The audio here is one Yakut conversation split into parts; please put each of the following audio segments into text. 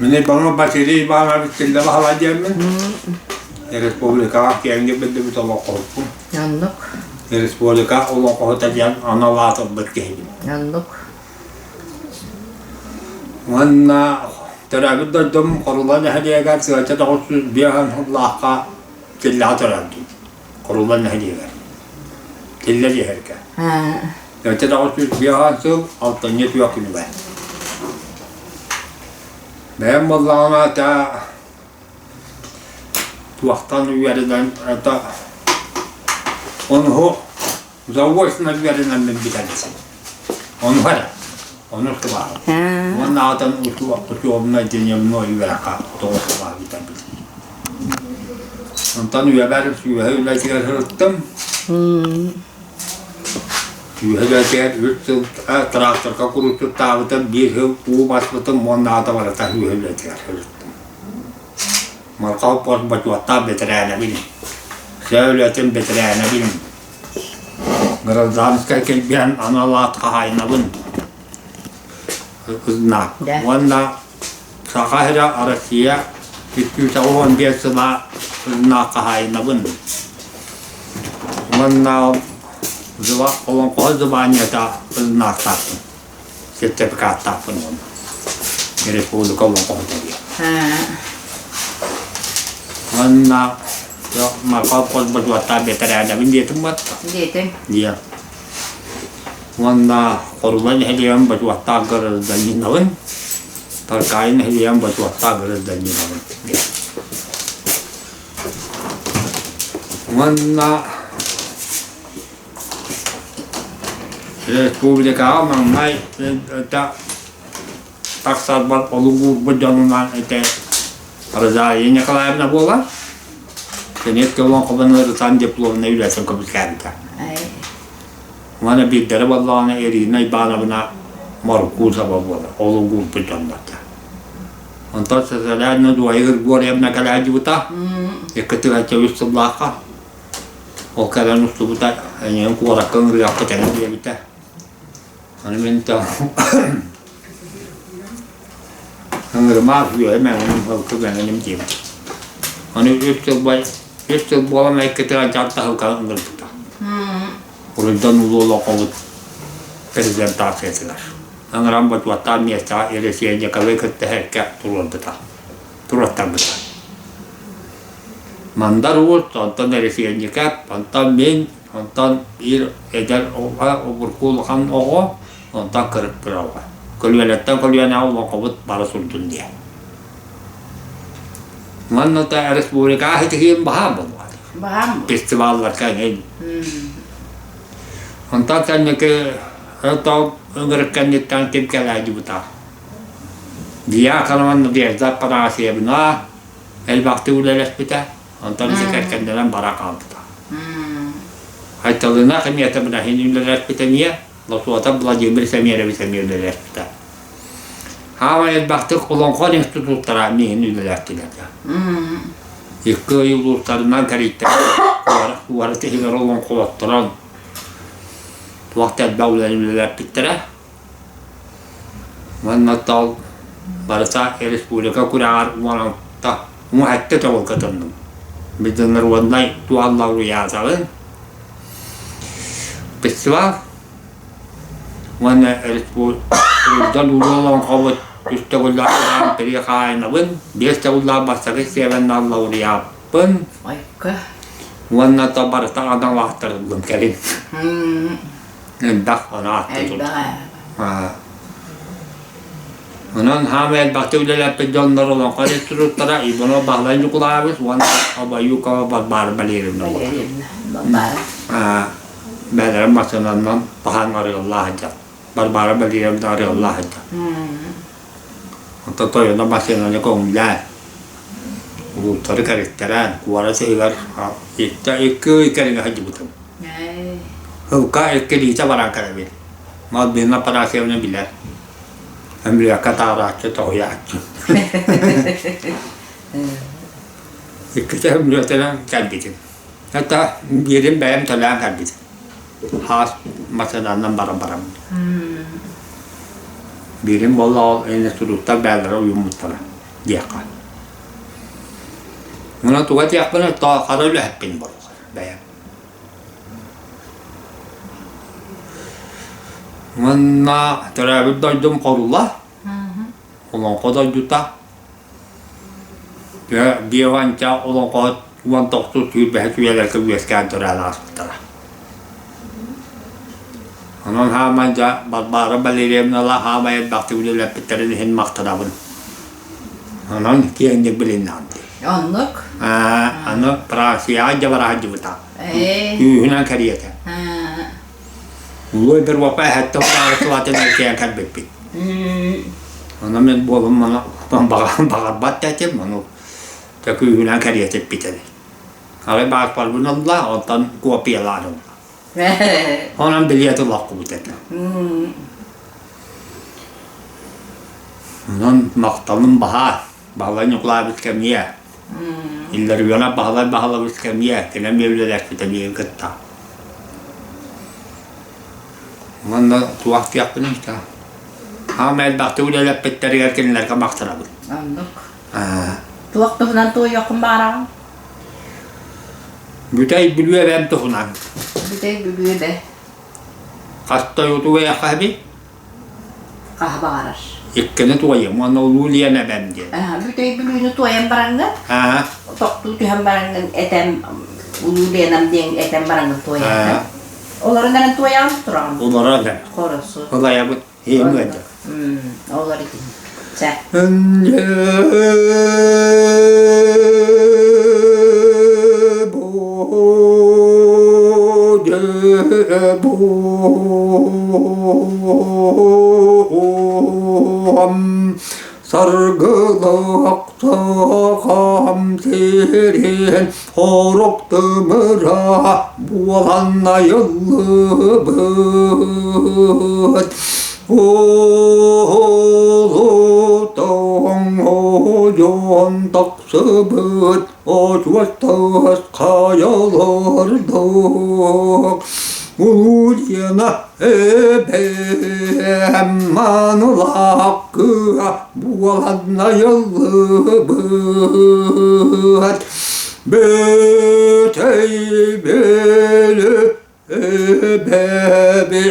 Мин Иванов Василий Иванович Тиллэ Баһылай диэммин. Республикаҕа киэҥник биллибит олоҥхоһуппун. Оннук. Республика олоҥхоһута диэн анал аат ылбыт киһибин. Оннук. Уонна төрөөбүт дойдум Хорула нэһилиэгэр сыача 905 сыллаахха Тиллэҕэ төрөөбүтүм. Хорула нэһилиэгэр. Тиллэ дьиһэргэ. 905 сыл алтынньы түөх күнүгэр. Бэйэм буоллаҕына этэ туохтан үөрэнэн это онуһу заочно үөрэнэммин бүтэрбитим. Онуһу эрэ. Онус кылааһым. Уонна аҕатын учуобунай дневной үөрэххэ тоҕус кылааһы бүтэрбитим. Онтон үйэбэр сүөһү үлэтигэр сырыттым. Сүөһү үлэтигэр үс сыл тракторга куруутуттаабытым, биир сыл уу баспытым уонна аата барыта сүөһү үлэтигэр сырыттым. Марков бочуоттаах бэтэрээнэбин, сүөһү үлэтин бэтэрээнэбин, гражданскай килбиэн анал аат хаһаайынабын знак уонна Саха сирэ Россия 315 сыла знак хаһаайынабын уонна олоҥхоһут званиета знактаахпын сертификаттаахпын уонна республика олоҥхоһута диэн. Уонна Марков хос бэтэрээнэбин диэтим батта. Диэтиҥ. Диэн. Уонна Хорула нэһилиэгин бочуоттаах гражданинабын, Таркаайы нэһилиэгин бочуоттаах гражданинабын диэн. Уонна республикаҕа маҥнай тахсарбар олук уурбут дьонунан этэ Розалия Николаевна буолар. Кэнниэт олоҥхобун ырытан дипломнай үлэтин көмүскээбитэ. Уонна биирдэрэ буоллаҕына Ирина Ивановна Моркусова буолар, олук уурбут дьоннорто. Онтон Сазаляна Дуайа Григорьевна кэлээдьибита, икки үс сыллаахха. Ол кэлэн устубута, эйигин куоракка ыҥырыахха кэлэн диэбитэ. Аны мин ыҥырымаах үөһэ мэҥэним, һылкы мэҥэним диэбит. Аны үс сыл үс сыл буолан иккитигэр дьартаһылка ыҥырбыта. Уруйдан улуу олоҥхобут презентациятыгар. Ыҥыран бочуоттаах миэстэҕэ Елисеевниковы кытта һэркэ туруорбута, туруортарбыта. Мандар Уус, онтон Елисеевников, онтон мин, Онтон биир эдэр обургу улахан оҕо, онтон кырыктыр оҕо. Көлүөнэттэн көлүөнэҕэ олоҥхобут бары сурдун диэн. Манна да республикаҕа ситиһиим баһаам буолуо. Баһаам. Фестивалларга эҥин. Онтон кэнники то ыҥырык кэнниттэн ким кэлээдьибита. Дьяконова Надежда Афанасьевна элбэхтик үлэлэспитэ. Онтон ити кэргэннэнэн бара хаалбыта. Айталына Химиятовна иһин үлэлэспитэ эмиэ, Лосуота Владимир Сэмиэрэбис эмиэ үлэлэспитэ. Хаамай элбэхтик Олоҥхо институттара миигин үлэлэттилэр. Икки ый улуустарынан кэрийтэрэн, куорат иһигэр олоҥхолотторон, туох да элбэх үлэни үлэлэппиттэрэ. Уонна тол барыта республика күрэҕэр уон алта, 17 төгүл кытынным. Международнай туаллауреатабын. Фестиваль уонна республика олоҥхобут үс төгүллээх Гран-при хаһаайынабын, биэс төгүллээх бастакы степеннээх лауреаппын. Уонна то барыта анал ааттарыллым кэлин. Элбэх анаатты Элбэх ээ. Онон хаамай элбэхтик үлэлэппит дьоннор олоҥхо институттара Иванов Баһылай Ньукулаевич уонна Обоюкова Балбаара Валерьевна буолар. Валерьевна Балбаара. Бээлэрин массыынанан баһан арыаллаах сылдьар. Балбаара Валерьевна арыаллаах сылдьар. Онтон тойоно массыынаны көҥүллээн, улуустары кэриттэрэн, куорат иһигэр икки ый кэриҥэ сылдьыбытым. Ылка иккилиитэ баран кэлэбин. Мальвина Парафьевна билэр. Өмүрүөккэ таарааччы, тоһуйааччы. Иккитэ өмүрүөтэнэн кэлбитим. Это биирин бэйэм төлөөн кэлбитим. Хаас массыынанан баран бараммын. Биирин буолла ол институттар бэйэлэрэ уйуммуттара. диэххэ. Муна туга диэхпинэ, то хара үлэһиппин буолуо бэйэм. Уонна төрөөбүт дойдум Хорула, Олоҥхо дойдута. Биэванча олоҥхоһут 19 сүүрбэһис үйэлэргэ үөскээн төрөөн ааспыттара. Онон хаамай дьэ Балбаара Валерьевнала хаамай элбэхтик үлэлэппиттэрин иһин махтанабын. Онон киэҥник билиннэҕим дии. Оннук. Аны Францияҕа дьэ бара сылдьыбыта. Күүһүнэн кэриэтэ. Улуу Европа эһэттэ сылатын эркийэн кэлбиппит. Ону мен буолум маны баҕарбат да этим, ону күүһүнэн кэриэтиппит эбит. Арай бааспарбын ылла, онтон копиялаан ылла. Онон билиэт ылаххыбыт этэ. Онон махталым баһаар. Баһылай Ньукулаабыс кэмиэ. Илларионов Баһылай Баһылабыс кэмиэ. Кини эмиэ үлэлэспитэ миигин кытта. Уонна туох диэхпиний да. Хаама элбэхтик үлэлэппиттэригэр кинилэргэ махтанабын. Оннук. Туох туһунан туойуоххун баҕараҕын? Бүтэй Бүлүү эбэм туһунан. Бүтэй Бүлүү эбэ. Хас тойутугайахха эбий? Хаһа баҕарар. Иккини туойым уонна Улуу Лиэн эбэм диэн. Бүтэй Бүлүүнү туойан бараҥҥын, тохтуу түһэн бараҥҥын этэм Улуу Ленам диэн этэн бараҥҥын туойаҕын. Олорон эрэн туойаҕын тураҕын. Олорон эрэн. Хоросу. Ылайабыт. Иһим ыалдьар. Олор итин. Чэ. Саргылаах сахам сирин хорук тымыра буолан айыллыбыт. Улутоҥ ойон тахсыбыт очуостас хайалардах Улуу-Лена эбэм маанылаах кыа буолан айыллыбыт. Бүтэй бөлө эбэби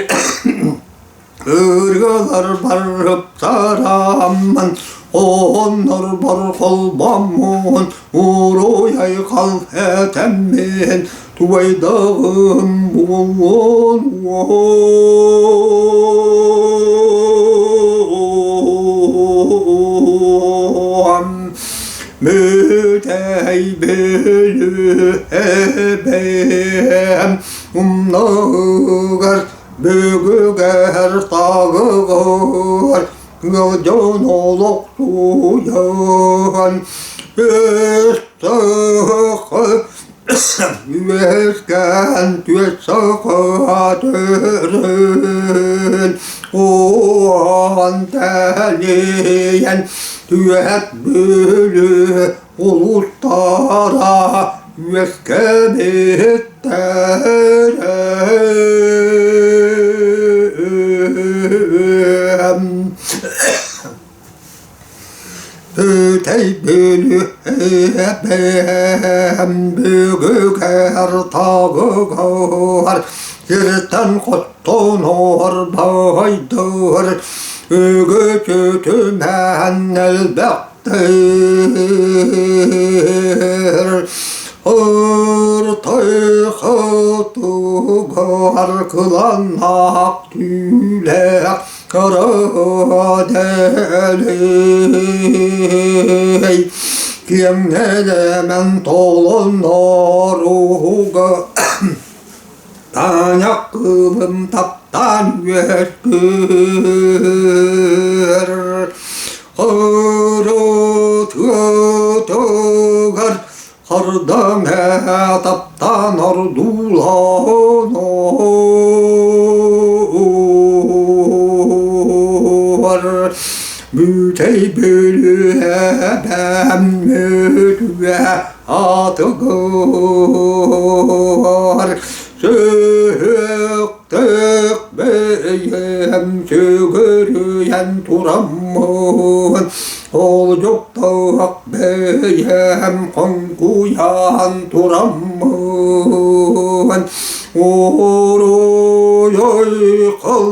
ырыалар барыптараммын, ооннорбор холбоммун, уруй-айхал этэммин, тубайдаҕым буолуон Бүтэй бүлүү эбэм умнугар бүгүгэр тагыгар ыалдьан олохтуйан үс үөскээн түөс саха төрүн уон тэлийэн түөт бүлүү улуустара үөскэбиттэрэ. Бүтэй бүлүү эбэм бүгүгэр тагыгар сиртэн хоттонор байдыр үгүтүтүмэн элбэхтир Ыртай хотугар кыланнаах түүлээх Кыра дэлэй киэҥнэлэмэн толонноруга Таня кылым таптаан үөскүүр Ырытыытыгар Хардаҥ таптаан ордуулаан Бүтэй бүлүүһэбэм мүтүгэ атыгар Сүһүөхтэх бэйэм сүгүрүйэн тураммын. Олдьуктаах бэйэм хоҥкуйан тураммын, Уруй кыл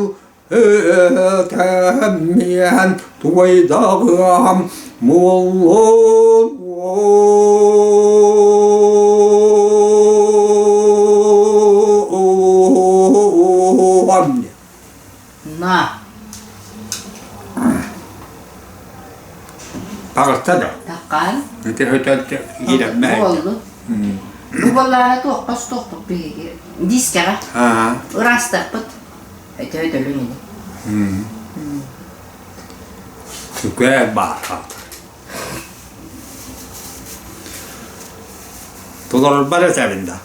этэммиэн туойдаҕым буоллун. На. Таҕыста да? Таккаан. Ити өтө киирэммэ. Буоллу. Бу буоллаҕына туохпас туохпут биһиги. Дискэҕэ. Ыраастаппыт. Өтө өтөлүн ини. Үкээ баар Толорорбар этэбин да.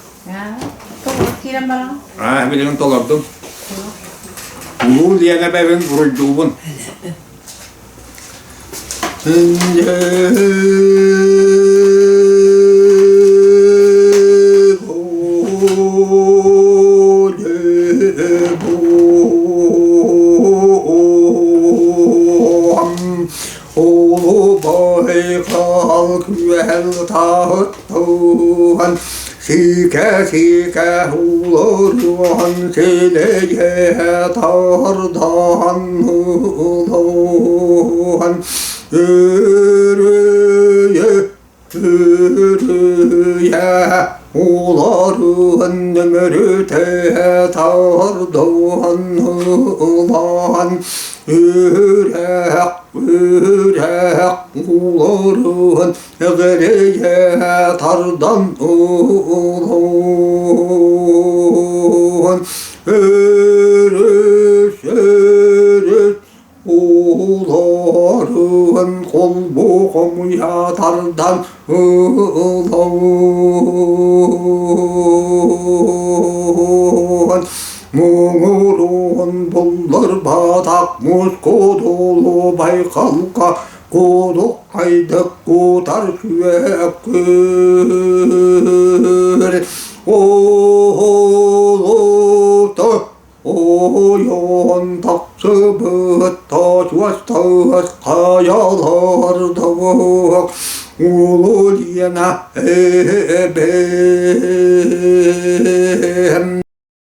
Толору киирэн бараҕын? Аа, билигин толордум. Улуу Лена бэбин буруйдуубун. Улубайхал күөл таһыттан Сиикэ-сиикэ уулуруон силэйэ тардан ылан Үрүйэ үрүйэ уларыан нөмүрүтэ тардан ылан Үрэх үрэх уларыан Эҕэрийэ тардан ылан Өрүс өрүс ууларын холбуу хомуйа тардан ылан Муҥуруон буллар батах муус кудулу байхалга Кудук хайдык кутар сүөккүр Уһулута ойон тахсыбыт тачуастаас хайалардабык Улу диэнэ эбэм.